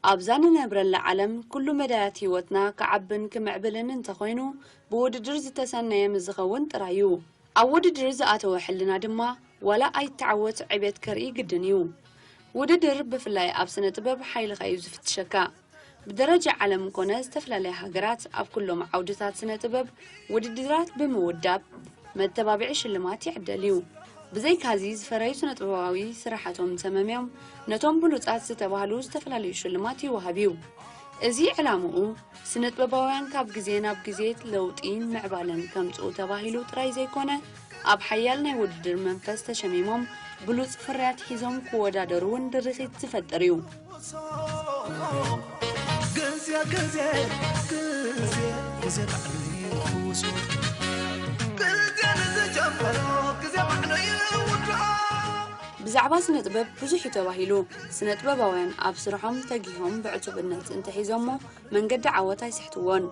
ኣብዛ ንነብረላ ዓለም ኩሉ መዳያት ህይወትና ክዓብን ክምዕብልን እንተኾይኑ ብውድድር ዝተሰነየ ምስ ዝኸውን ጥራይ እዩ። ኣብ ውድድር ዝኣተወ ሕልና ድማ ዋላ ኣይተዓወት ዕቤት ከርኢ ግድን እዩ። ውድድር ብፍላይ ኣብ ስነ ጥበብ ሓይልኻ እዩ ዝፍትሸካ። ብደረጃ ዓለም ኮነ ዝተፈላለያ ሃገራት ኣብ ኩሎም ዓውድታት ስነ ጥበብ ውድድራት ብምውዳብ መተባብዒ ሽልማት ይዕደል እዩ። ብዘይካዚ ዝፈረዩ ስነ ጥበባዊ ስራሓቶም ሰመምዮም ነቶም ብሉጻት ዝተባህሉ ዝተፈላለዩ ሽልማት ይወሃብ እዩ። እዚ ዕላምኡ ስነ ጥበባውያን ካብ ግዜ ናብ ግዜ ለውጢን ምዕባለን ከምጽኡ ተባሂሉ ጥራይ ዘይኮነ ኣብ ሓያል ናይ ውድድር መንፈስ ተሸሚሞም ብሉጽ ፍርያት ሒዞም ክወዳደሩ እውን ድርኺት ዝፈጥር እዩ። ግዜ ግዜ ግዜ ግዜ ባዕሉ ይፍውሶ። ግዜ ንዝጀመሮ ግዜ ባዕሉ ይውድኦ። ብዛዕባ ስነ ጥበብ ብዙሕ እዩ ተባሂሉ። ስነ ጥበባውያን ኣብ ስርሖም ተጊሆም ብዕቱብነት እንተሒዞሞ መንገዲ ዓወት ኣይስሕትዎን።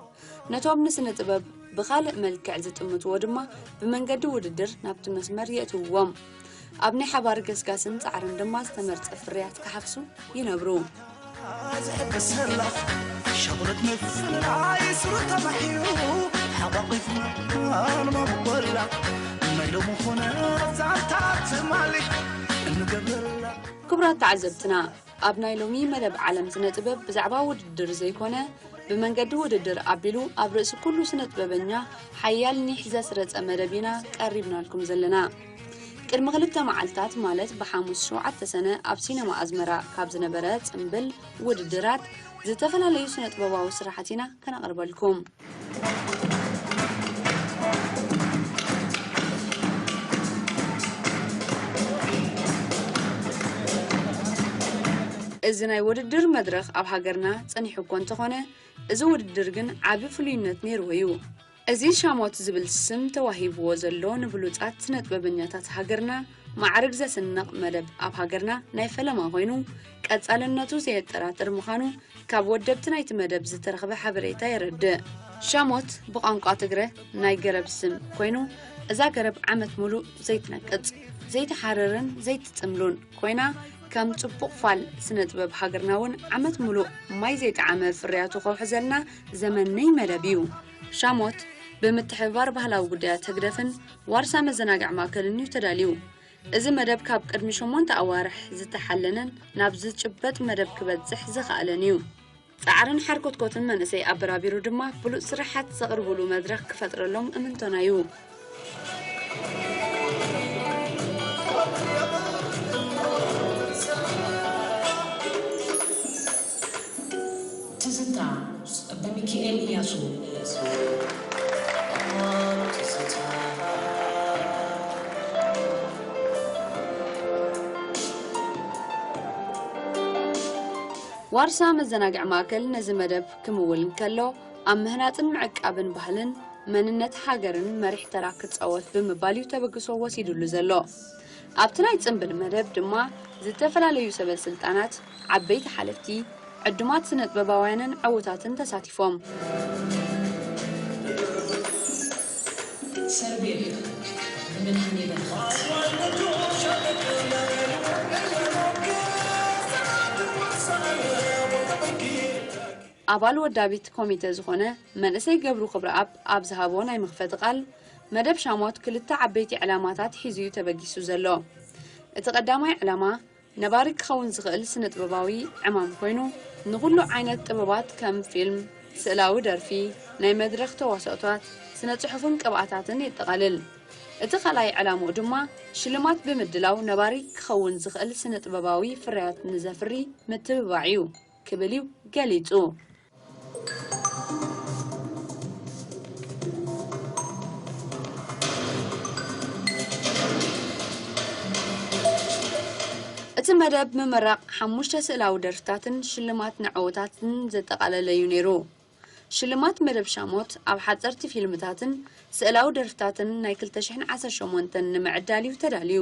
ነቶም ንስነ ጥበብ ብኻልእ መልክዕ ዝጥምትዎ ድማ ብመንገዲ ውድድር ናብቲ መስመር የእትውዎም። ኣብ ናይ ሓባር ገስጋስን ጻዕርን ድማ ዝተመርጸ ፍርያት ክሓፍሱ ይነብሩ። ዝሕብሰላ ሸቑለት ምፍንናይ ስሩ ተባሒሩ ሓቋቒፍና ንመበላ ናይ ሎሚ ኾነ ዛንታ ትማሊ እንገብረላ። ክቡራት ተዓዘብትና፣ ኣብ ናይ ሎሚ መደብ ዓለም ስነ ጥበብ ብዛዕባ ውድድር ዘይኮነ ብመንገዲ ውድድር ኣቢሉ ኣብ ርእሲ ኩሉ ስነ ጥበበኛ ሓያል ኒሕ ዘስረጸ መደብ ኢና ቀሪብናልኩም ዘለና። ቅድሚ ክልተ መዓልታት ማለት ብሓሙስ ሸውዓተ ሰነ ኣብ ሲነማ ኣዝመራ ካብ ዝነበረ ጽምብል ውድድራት ዝተፈላለዩ ስነ ጥበባዊ ስራሓት ኢና ከነቕርበልኩም። እዚ ናይ ውድድር መድረኽ ኣብ ሃገርና ጸኒሑ እኮ እንተኾነ፣ እዚ ውድድር ግን ዓቢ ፍሉይነት ነይርዎ እዩ። እዚ ሻሞት ዝብል ስም ተዋሂብዎ ዘሎ ንብሉጻት ስነ ጥበበኛታት ሃገርና ማዕርግ ዘስንቕ መደብ ኣብ ሃገርና ናይ ፈለማ ኮይኑ፣ ቀጻልነቱ ዘየጠራጥር ምዃኑ ካብ ወደብቲ ናይቲ መደብ ዝተረኽበ ሓበሬታ የረድእ። ሻሞት ብቋንቋ ትግረ ናይ ገረብ ስም ኮይኑ፣ እዛ ገረብ ዓመት ሙሉእ ዘይትነቅጽ፣ ዘይትሓርርን ዘይትጽምሉን ኮይና፣ ከም ጽቡቕ ፋል ስነ ጥበብ ሃገርና እውን ዓመት ሙሉእ ማይ ዘይጠዓመ ፍርያቱ ከውሕዘልና ዘመነይ መደብ እዩ። ሻሞት ብምትሕብባር ባህላዊ ጉዳያት ህግደፍን ዋርሳ መዘናግዒ ማእከልን እዩ ተዳልዩ። እዚ መደብ ካብ ቅድሚ ሸሞንተ ኣዋርሕ ዝተሓለነን ናብ ዝጭበጥ መደብ ክበጽሕ ዝኸኣለን እዩ። ጻዕርን ሓርኮትኮትን መንእሰይ ኣበራቢሩ ድማ ብሉጽ ስራሓት ዘቕርብሉ መድረኽ ክፈጥረሎም እምንቶና እዩ። ትዝታ ብሚኪኤል ኢያሱ። ዋርሳ መዘናግዒ ማእከል ነዚ መደብ ክምውል እንከሎ፣ ኣብ ምህናጽን ምዕቃብን ባህልን መንነት ሃገርን መሪሕ ተራ ክጻወት ብምባል እዩ ተበግሶ ወሲዱሉ ዘሎ። ኣብቲ ናይ ጽምብል መደብ ድማ ዝተፈላለዩ ሰበ ስልጣናት፣ ዓበይቲ ሓለፍቲ፣ ዕዱማት ስነ ጥበባውያንን ዕዉታትን ተሳቲፎም። ሰርቤል ንምንሃን የበልኻት። ኣባል ወዳቢት ኮሚተ ዝኾነ መንእሰይ ገብሩ ክብረኣብ ኣብ ዝሃቦ ናይ መኽፈቲ ቃል፣ መደብ ሻሞት ክልተ ዓበይቲ ዕላማታት ሒዙ እዩ ተበጊሱ ዘሎ። እቲ ቀዳማይ ዕላማ፣ ነባሪ ክኸውን ዝኽእል ስነ ጥበባዊ ዕማም ኮይኑ፣ ንኹሉ ዓይነት ጥበባት ከም ፊልም፣ ስእላዊ ደርፊ፣ ናይ መድረኽ ተዋስኦታት፣ ስነ ጽሑፍን ቅብኣታትን የጠቓልል። እቲ ካልኣይ ዕላምኡ ድማ ሽልማት ብምድላው ነባሪ ክኸውን ዝኽእል ስነ ጥበባዊ ፍርያት ንዘፍሪ ምትብባዕ እዩ ክብል እዩ ገሊጹ። እቲ መደብ ምምራቕ ሓሙሽተ ስእላዊ ደርፍታትን ሽልማት ንዕውታትን ዘጠቓለለ እዩ ነይሩ። ሽልማት መደብ ሻሞት ኣብ ሓጸርቲ ፊልምታትን ስእላዊ ደርፍታትን ናይ ክልተ ሽሕን ዓሰርተ ሸሞንተን ንምዕዳል እዩ ተዳልዩ።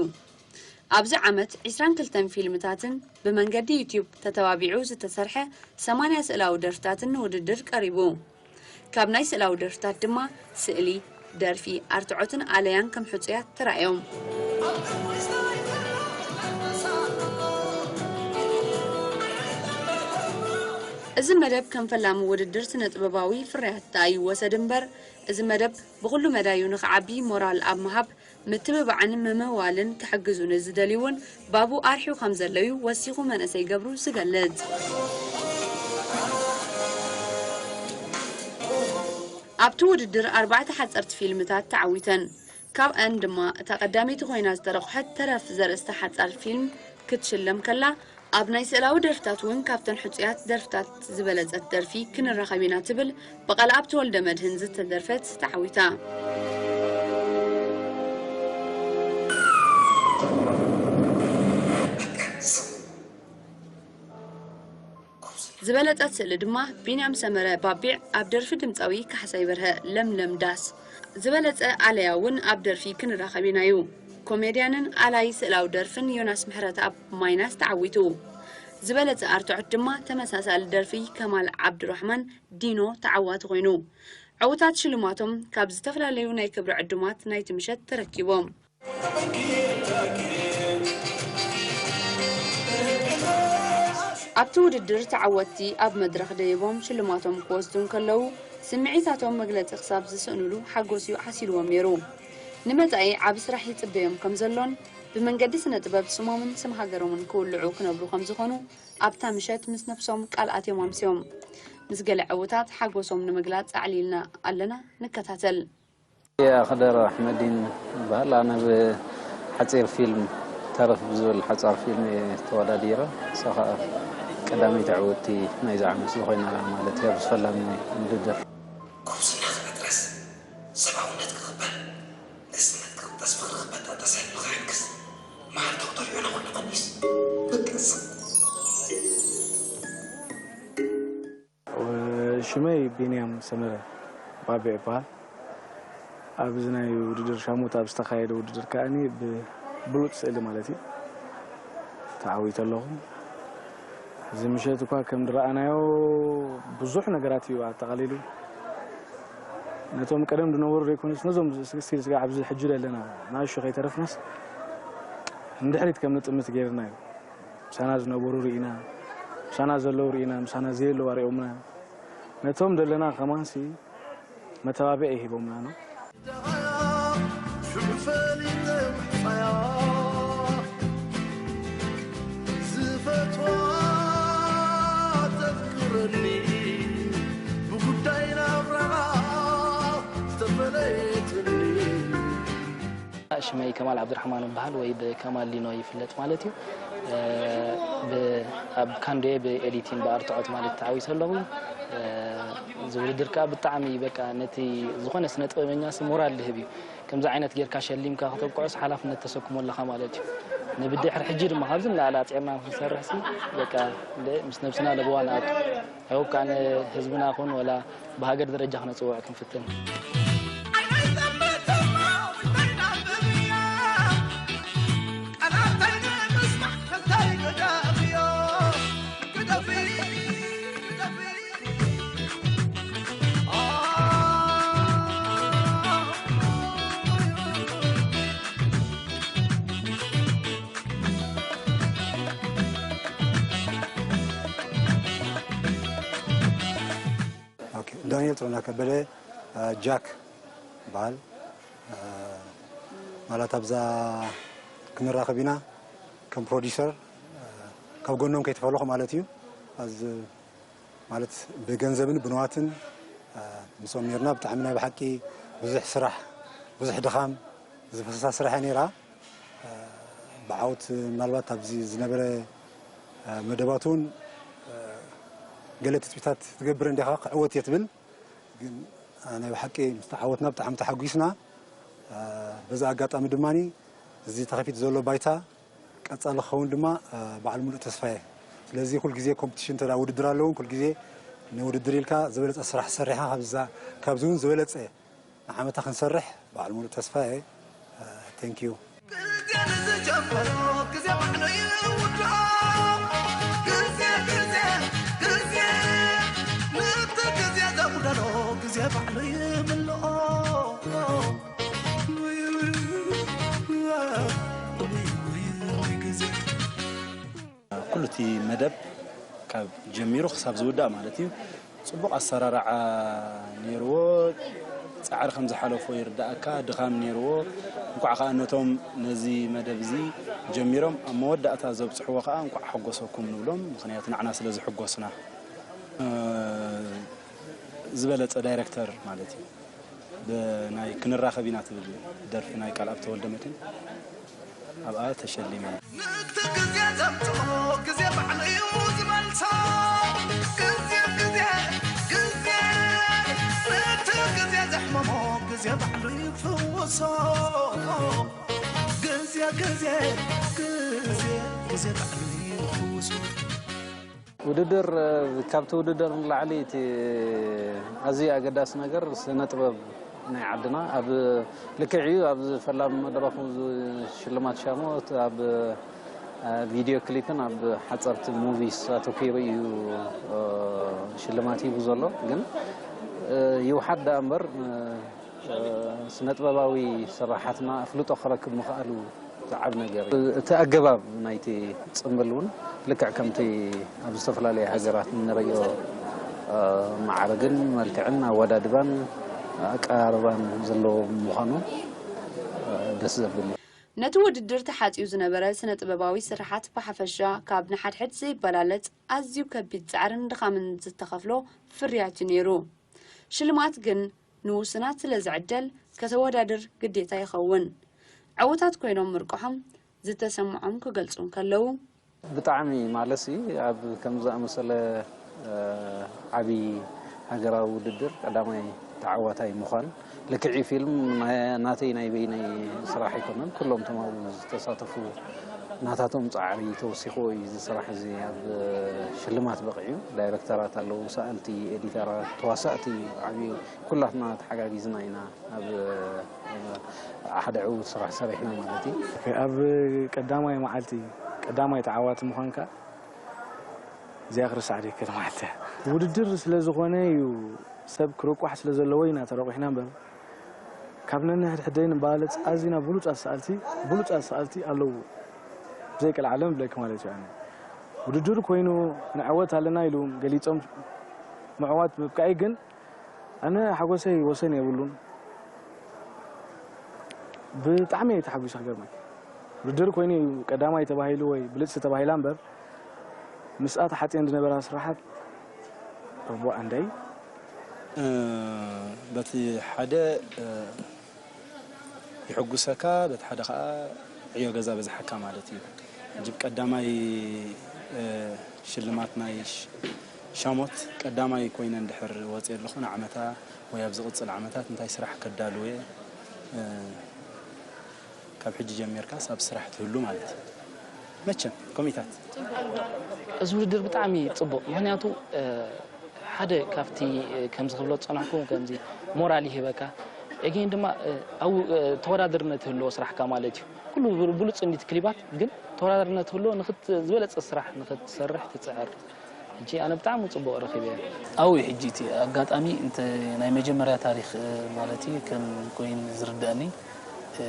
ኣብዚ ዓመት ዕስራን ክልተን ፊልምታትን ብመንገዲ ዩትዩብ ተተባቢዑ ዝተሰርሐ ሰማንያ ስእላዊ ደርፍታትን ንውድድር ቀሪቡ። ካብ ናይ ስእላዊ ደርፍታት ድማ ስእሊ፣ ደርፊ፣ ኣርትዖትን ኣለያን ከም ሕጹያት ተራእዮም። እዚ መደብ ከም ፈላሚ ውድድር ስነ ጥበባዊ ፍርያት ኣይወሰድ እምበር፣ እዚ መደብ ብኹሉ መዳዩ ንኽዓቢ ሞራል ኣብ ምሃብ፣ ምትብባዕን ምምዋልን ክሕግዙ ንዝደልዩ እውን ባቡ ኣርሒቑ ከም ዘለዩ ወሲኹ መንእሰይ ገብሩ ዝገልጽ። ኣብቲ ውድድር ኣርባዕተ ሓጸርቲ ፊልምታት ተዓዊተን። ካብኣን ድማ እታ ቀዳመይቲ ኮይና ዝተረቑሐት ተረፍ ዘርእስታ ሓጻር ፊልም ክትሽለም ከላ፣ ኣብ ናይ ስእላዊ ደርፍታት እውን ካብተን ሕጹያት ደርፍታት ዝበለጸት ደርፊ ክንራኸብ ኢና ትብል ብቓልኣብ ተወልደ መድህን ዝተደርፈት ተዓዊታ። ዝበለጸት ስእሊ ድማ ቢንያም ሰመረ ባቢዕ ኣብ ደርፊ ድምጻዊ ካሕሳይ በርሀ ለምለም ዳስ ዝበለጸ ኣለያ እውን ኣብ ደርፊ ክንራኸብ ኢና እዩ። ኮሜድያንን ኣላይ ስእላዊ ደርፍን ዮናስ ምሕረተኣብ ማይናስ ተዓዊቱ። ዝበለጸ ኣርትዖት ድማ ተመሳሳሊ ደርፊ ከማል ዓብዱራሕማን ዲኖ ተዓዋቲ ኮይኑ። ዕዉታት ሽልማቶም ካብ ዝተፈላለዩ ናይ ክብሪ ዕዱማት ናይቲ ምሸት ተረኪቦም። ኣብቲ ውድድር ተዓወትቲ ኣብ መድረኽ ደይቦም ሽልማቶም ክወስዱ እንከለዉ፣ ስምዒታቶም መግለጺ ክሳብ ዝስእኑሉ ሓጎስ እዩ ዓሲልዎም ነይሩ። ንመጻኢ ዓቢ ስራሕ ይጽበዮም ከም ዘሎን፣ ብመንገዲ ስነ ጥበብ ስሞምን ስም ሃገሮምን ክውልዑ ክነብሩ ከም ዝኾኑ ኣብታ ምሸት ምስ ነብሶም ቃል ኣትዮም ኣምስዮም። ምስ ገለ ዕዉታት ሓጎሶም ንምግላጽ ኣዕሊልና ኣለና፣ ንከታተል። ኣኽደር ኣሕመዲን ይበሃል። ኣነ ብሓፂር ፊልም ተረፍ ብዝብል ሓፃር ፊልም እየ ተወዳዲረ። ንሳ ኸዓ ቀዳመይቲ ዕውትቲ ናይዚ ዓመት ዝኾይና ማለት እያ፣ ብዝፈላሚ ውድድር። ጉብዝና ክበጥረስ፣ ሰብኣውነት ክኽበር፣ ንእስነት ክኽበስ፣ ፍቕሪ ክበጣጠስ፣ ሕልሚ ክሕግዝ፣ መዓልቲ ክተርዮ ናኹሉ ቀኒስ። በቃ እዛ። ሽመይ ቢንያም ሰመረ ባቢዕ ይበሃል። ኣብዚ ናይ ውድድር ሻሞት ኣብ ዝተኻየደ ውድድር ከኣኒ ብብሉጽ ስእሊ ማለት እዩ ተዓዊተ ኣለኹ። እዚ ምሸት እኳ ከም ዝረኣናዮ ብዙሕ ነገራት እዩ ኣጠቓሊሉ። ነቶም ቀደም ዝነበሩ ዘይኮኑስ ነዞም ስቲል ስጋ ኣብዚ ሕጂ ዘለና ንኣሽቱ ከይተረፍናስ ንድሕሪት ከም ንጥምት ገይርና እዩ። ምሳና ዝነበሩ ርኢና፣ ምሳና ዘለዉ ርኢና፣ ምሳና ዘየለዉ ኣርእዮምና። ነቶም ዘለና ከማንሲ መተባብዒ ሂቦምና ነው። ሽመይ ከማል ዓብዱራሕማን እበሃል ወይ ብከማል ሊኖ ይፍለጥ ማለት እዩ። ብ- ኣብ ካንዶየ ብኤዲቲን ብኣርትዖት ማለት ተዓዊተ ኣለኹ። እዚ ውድድር ከዓ ብጣዕሚ በቃ ነቲ ዝኾነ ስነ ጥበበኛ ሲ ሞራል ዝህብ እዩ። ከምዚ ዓይነት ጌርካ ሸሊምካ ከተብቅዖስ ሓላፍነት ተሰክሞ ኣለኻ ማለት እዩ። ንብድሕሪ ሕጂ ድማ ካብዚ ንላዕሊ ኣፅዒርና ክንሰርሕ ሲ በቃ ምስ ነብስና ለበዋ ንኣቱ። I hope ከዓ ንህዝብና ኹን ወላ ብሃገር ደረጃ ክነፅውዕ ክንፍትን። ዳንኤል ጥሩነህ ከበደ፣ ጃክ በሃል። ማለት ኣብዛ ክንራኸብ ኢና ከም ፕሮዲሰር ካብ ጎኖም ከይተፈለኹ ማለት እዩ። ማለት ብገንዘብን ብንዋትን ምስኦም ነርና። ብጣዕሚ ናይ ብሓቂ ብዙሕ ስራሕ፣ ብዙሕ ድኻም ዝፈሰሳ ስራሕ እያ ነይራ። ብዓወት ምናልባት ኣብዚ ዝነበረ መደባት እውን ገለ ትፅቢታት ትገብር እንዲኻ ክዕወት እየ ትብል፣ ግን ናይ ብሓቂ ምስ ተዓወትና ብጣዕሚ ተሓጒስና። በዚ ኣጋጣሚ ድማ እዚ ተኸፊቱ ዘሎ ባይታ ቀፃሊ ክኸውን ድማ በዓል ሙሉእ ተስፋ እየ። ስለዚ ኩል ግዜ ኮምፒቲሽን እንተ ውድድር ኣለውን ኩል ግዜ ንውድድር ኢልካ ዝበለፀ ስራሕ ሰሪሕኻ ካብዚ እውን ዝበለፀ ንዓመታ ክንሰርሕ በዓል ሙሉእ ተስፋ እየ። Thank you። ኩሉ እቲ መደብ ካብ ጀሚሩ ክሳብ ዝውዳእ ማለት እዩ። ጽቡቕ ኣሰራርዓ ነይርዎ። ጻዕሪ ከም ዝሓለፎ ይርዳእካ፣ ድኻም ነይርዎ። እንኳዕ ከኣ ነቶም ነዚ መደብ እዚ ጀሚሮም ኣብ መወዳእታ ዘብጽሕዎ ከኣ እንኳዕ ሓጎሰኩም ንብሎም፣ ምኽንያቱ ንዓና ስለ ዝሕጎስና። እ፣ ዝበለጸ ዳይረክተር ማለት እዩ። ብናይ ክንራኸብ ኢና ትብል ደርፊ ናይ ቃልኣብ ተወልደመድህን ኣብኣ ተሸሊመ። ንግዲ ግዜ ዘምጽኦ ግዜ ባዕሉ እዩ ዝመልሶ። ግዜ፣ ግዜ፣ ግዜ፣ ነቲ ግዜ ዘሕመሞ ግዜ ባዕሉ ይፍውሶ። ግዜ፣ ግዜ፣ ግዜ፣ ግዜ ባዕሉ ይፍውሶ። ውድድር፣ እ፣ ካብቲ ውድድር ንላዕሊ እቲ ኣዝዩ ኣገዳሲ ነገር ስነ ጥበብ ናይ ዓድና ኣብ ልክዕ እዩ። ኣብ ፈላሚ መድረኹ ዝ-፣ ሽልማት ሻሞት ኣብ፣ እ፣ ቪድዮ ክሊፕን ኣብ ሓጸርቲ ሙቪስ ኣተኲሩ እዩ፣ እ፣ ሽልማት ሂቡ ዘሎ። ግን፣ እ፣ ይውሓድ ደኣ እምበር፣ እ፣ ስነ ጥበባዊ ስራሓትና ኣፍልጦ ክረክብ ምኽኣሉ ዝዓቢ ነገር እዩ። እቲ ኣገባብ ናይቲ ጽምብል እውን ልክዕ ከምቲ ኣብ ዝተፈላለየ ሃገራት እንርእዮ፣ እ፣ ማዕርግን መልክዕን ኣወዳድባን ኣቀራርባን ዘለዎ ብምዃኑ፣ እ፣ ደስ ዘብል እዩ። ነቲ ውድድር ተሓጽዩ ዝነበረ ስነ ጥበባዊ ስርሓት ብሓፈሻ ካብ ንሓድሕድ ዘይበላለጽ ኣዝዩ ከቢድ ጻዕርን ድኻምን ዝተኸፍሎ ፍርያት እዩ ነይሩ። ሽልማት ግን ንውሱናት ስለ ዝዕደል ከተወዳድር ግዴታ ይኸውን። ዕዉታት ኮይኖም ምርቆሖም ዝተሰምዖም ክገልጹ እንከለዉ፣ ብጣዕሚ ማለትሲ ኣብ ከምዚ ዝኣመሰለ፣ እ፣ ዓቢ ሃገራዊ ውድድር ቀዳማይ ተዓዋታይ ምዃን ልክዕ እዩ። ፊልም ናይ፣ ናተይ ናይ በይነይ ስራሕ ኣይኮነን። ኩሎም እቶም ኣብኡ ዝተሳተፉ ናታቶም ጻዕሪ ተወሲኽዎ እዩ እዚ ስራሕ እዚ ኣብ ሽልማት በቒዑ። ዳይረክተራት ኣለዉ፣ ሰኣልቲ፣ ኤዲተራት፣ ተዋሳእቲ፣ ዓቢ ኩላትና ተሓጋጊዝና ኢና ኣብ ሓደ ዕዉት ስራሕ ሰሪሕና ማለት እዩ። ኣብ ቀዳማይ መዓልቲ ቀዳማይ ተዓዋቲ ምዃንካ እዚኣ ክርስዓ ዘይክእል መዓልቲ እያ። ውድድር ስለ ዝኾነ እዩ፣ ሰብ ክርቋሕ ስለ ዘለዎ ኢና ተረቑሕና እምበር፣ ካብ ነንሕድሕደይ ንባለጽ ኣዚና ብሉጻት ሰኣልቲ፣ ብሉጻት ሰኣልቲ ኣለዉ። ብዘይ ቀልዓለም እብለኪ ማለት እዩ ኣነ። ውድድር ኮይኑ ንዕወት ኣለና ኢሉ ገሊጾም ምዕዋት ምብቃዓይ ግን ኣነ ሓጎሰይ ወሰን የብሉን። ብጣዕሚ እየ ተሓጒሰ ክገርመኪ። ውድድር ኮይኑ እዩ ቀዳማይ ተባሂሉ ወይ ብልጽቲ ተባሂላ እምበር ምስኣ ተሓጽየን ዝነበራ ስራሓት እቦ ኣንደይ። እ፣ በቲ ሓደ፣ እ፣ ይሕጉሰካ፣ በቲ ሓደ ኸኣ ዕዮ ገዛ በዝሓካ ማለት እዩ። ሕጂ ብቀዳማይ፣ እ፣ ሽልማት ናይ ሽ-፣ ሻሞት ቀዳማይ ኮይነ እንድሕር ወፅየ ኣለኹ፣ ንዓመታ ወይ ኣብ ዝቕፅል ዓመታት እንታይ ስራሕ ከዳልው እየ፣ እ፣ ካብ ሕጂ ጀሚርካስ ኣብ ስራሕ ትህሉ ማለት እዩ። መቸም ኮሚታት። እዚ ውድድር ብጣዕሚ ጽቡቕ፣ ምኽንያቱ፣ እ፣ ሓደ ካብቲ፣ እ፣ ከምዚ ክብሎ ዝጸናሕኩ ከምዚ ሞራል ይህበካ። ኤጌን ድማ፣ እ፣ ኣብኡ፣ እ፣ ተወዳዳርነት ይህልዎ ስራሕካ ማለት እዩ። ኩሉ ብሉ-፣ ብሉጽ እንዲት ክሊባት ግን ተወዳዳርነት ይህልዎ ንኽት-፣ ዝበለጸ ስራሕ ንኽትሰርሕ ትጽዕር። ሕጂ ኣነ ብጣዕሚ ጽቡቕ ረኺበ። ኣብኡ እዩ ሕጂ እቲ ኣጋጣሚ እንተ ናይ መጀመርያ ታሪኽ፣ እ፣ ማለት እዩ ከም ኮይኑ ዝርድኣኒ፣ እ፣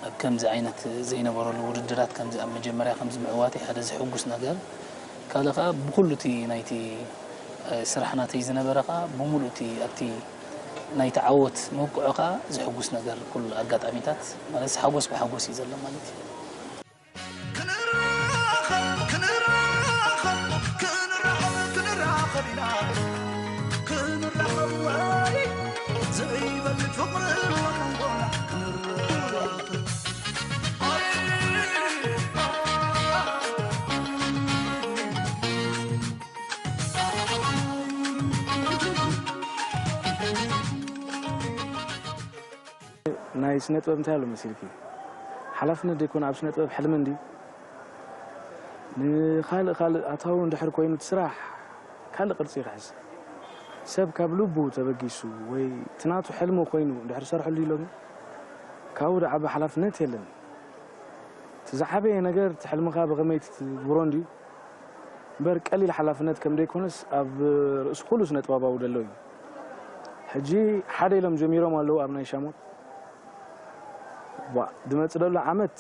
ኣብ ከምዚ ዓይነት ዘይነበረሉ ውድድራት ከምዚ ኣብ መጀመርያ ከምዚ ምዕዋተይ ሓደ ዘሕጉስ ነገር፣ ካልእ ከኣ ብኹሉ እቲ ናይቲ፣ እ፣ ስራሕ ናተይ ዝነበረ ከኣ ብምሉእ እቲ ኣብቲ ናይቲ ዓወት መብቅዑ ከኣ ዘሕጉስ ነገር ኩሉ ኣጋጣሚታት ማለት ሓጎስ ብሓጎስ እዩ ዘሎ ማለት እዩ። ክንራኸብ፣ ክንራኸብ፣ ክንራኸብ፣ ክንራኸብ ኢና። ክንራኸብ ወይ ዘይበልድ ፍቕሪ ኣብ መንጎና። ክንራኸብ። ናይ ስነ ጥበብ እንታይ ኣሎ መሲልኪ? ሓላፍነት ደይኮነ ኣብ ስነ ጥበብ ሕልሚ እንድዩ። ንኻልእ ካልእ ኣታዊ እንድሕር ኮይኑ እቲ ስራሕ ካልእ ቅርጺ ይክሕዝ። ሰብ ካብ ልቡ ተበጊሱ ወይ እቲ ናቱ ሕልሚ ኮይኑ እንድሕር ሰርሐሉ ኢሎሚ ካብኡ ዝዓቢ ሓላፍነት የለን። እቲ ዝዓበየ ነገር እቲ ሕልምኻ ብኸመይ ትግብሮ እንድዩ። እምበር ቀሊል ሓላፍነት ከም ዘይኮነስ ኣብ ርእሲ ኩሉ ስነ ጥበባዊ ዘሎ እዩ። ሕጂ ሓደ ኢሎም ጀሚሮም ኣለዉ ኣብ ናይ ሻሞት። ዋ፣ ዝመጽእ ዘሎ ዓመት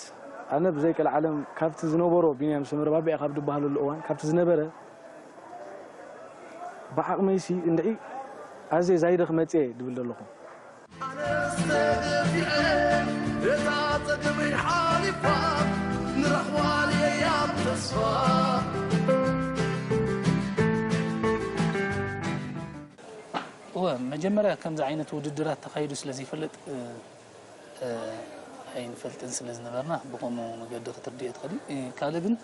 ኣነ ብዘይ ቀልዓለም ካብቲ ዝነበሮ ቢንያም ሰመረ ባቢዕ ካብ ዝበሃለሉ እዋን ካብቲ ዝነበረ ብዓቕመይሲ እንድዒ ኣዝየ ዛይደ ክመጽእ እየ ድብል ዘለኹ። ኣነስ ተደፊዐ እታ ጸገመይ ሓሊፋ ንረኽባ እየ ኣብ ተስፋ። እወ፣ መጀመርያ ከምዚ ዓይነት ውድድራት ተኻይዱ ስለ ዘይፈልጥ፣ እ፣ እ፣ ኣይንፈልጥን ስለ ዝነበርና ብኸምኡ መገዲ ክትርድኦ ትኽእል እዩ። እ፣ ካልእ ግን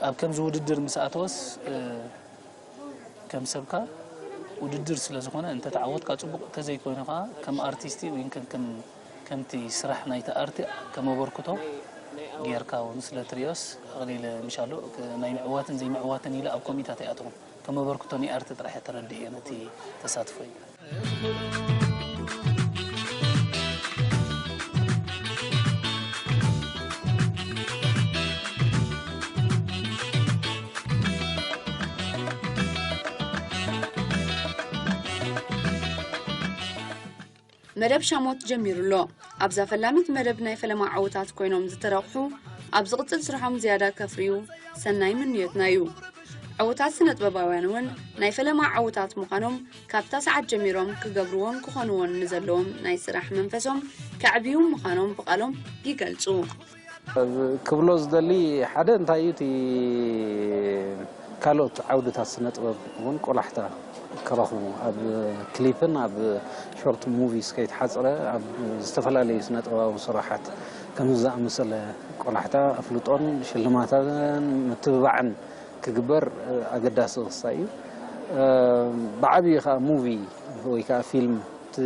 ኣብ ከምዚ ውድድር ምስ ኣተወስ፣ እ፣ ከም ሰብካ ውድድር ስለ ዝኾነ እንተተዓወትካ ጽቡቕ፣ እንተዘይኮይኑ ከኣ ከም ኣርቲስቲ ወይ ከም፣ ከም፣ ከምቲ ስራሕ ናይቲ ኣርቲ ከም ኣበርክቶ ጌርካ እውን ስለ ትርእዮስ ኣቕሊለ ምሻሎ፣ ክ-፣ ናይ ምዕዋትን ዘይምዕዋትን ኢለ ኣብ ኮሚታት ኣይኣተኹን። ከም ኣበርክቶ ናይ ኣርቲ ጥራሕ እየ ተረዲኤ ነቲ ተሳትፎይ። መደብ ሻሞት ጀሚሩ ኣሎ። ኣብዛ ፈላሚት መደብ ናይ ፈለማ ዕዉታት ኮይኖም ዝተረቑሑ፣ ኣብ ዝቕጽል ስርሖም ዝያዳ ከፍርዩ ሰናይ ምንዮትና እዩ። ዕዉታት ስነጥበባውያን እውን ናይ ፈለማ ዕዉታት ምዃኖም ካብታ ሰዓት ጀሚሮም ክገብርዎን ክኾንዎን ንዘለዎም ናይ ስራሕ መንፈሶም ከዕብዩ ምዃኖም ብቓሎም ይገልጹ። ክብሎ ዝደሊ ሓደ እንታይ እዩ፣ እቲ ካልኦት ዓውድታት ስነ ጥበብ እውን ቆላሕታ ክረኽቡ፣ ኣብ ክሊፕን ኣብ ሾርት ሙቪስ ከይተሓጽረ ኣብ ዝተፈላለዩ ስነ ጥበባዊ ስራሓት ከምዚ ዝኣመሰለ ቆላሕታ ኣፍልጦን ሽልማታትን ምትብባዕን ክግበር ኣገዳሲ ክሳይ እዩ። ብዓብዪ ከዓ ሙቪ ወይ ከዓ ፊልም እቲ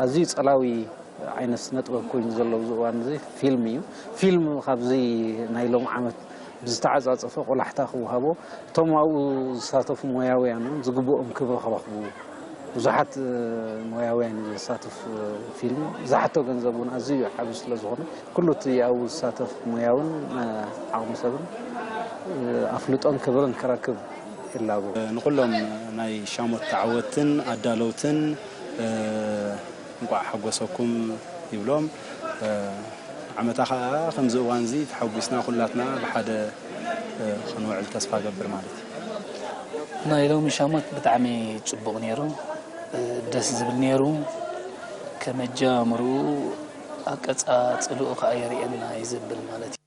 ኣዝዩ ጸላዊ ዓይነት ስነ ጥበብ ኮይኑ ዘሎ ኣብዚ እዋን እዚ ፊልም እዩ። ፊልም ካብዚ ናይ ሎም ዓመት ብዝተዓጻጸፈ ቆላሕታ ክወሃቦ፣ እቶም ኣብኡ ዝሳተፉ ሞያውያን እውን ዝግብኦም ክብሪ ክረኽቡ፣ ብዙሓት ሞያውያን እዩ ዘሳትፍ ፊልም። ዝሓቶ ገንዘብ እውን ኣዝዩ ዓቢ ስለ ዝኾነ ኩሉ እቲ ኣብኡ ዝሳተፍ ሞያውን ዓቕሚ ሰብን ኣፍልጦን ክብርን ክረክብ ይላቦ። ንኹሎም ናይ ሻሞት ተዓወትን ኣዳለውትን እንቋዕ ሓጎሰኩም ይብሎም። ዓመታ ኸዓ ከምዚ እዋን እዚ ተሓጒስና ኩላትና ብሓደ ክንውዕል ተስፋ ገብር ማለት እዩ። ናይ ሎሚ ሻሞት ብጣዕሚ ጽቡቕ ነይሩ፣ ደስ ዝብል ነይሩ። ከመጃምርኡ ኣቀጻጽልኡ ኸዓ የርእየና እዩ ዘብል ማለት እዩ።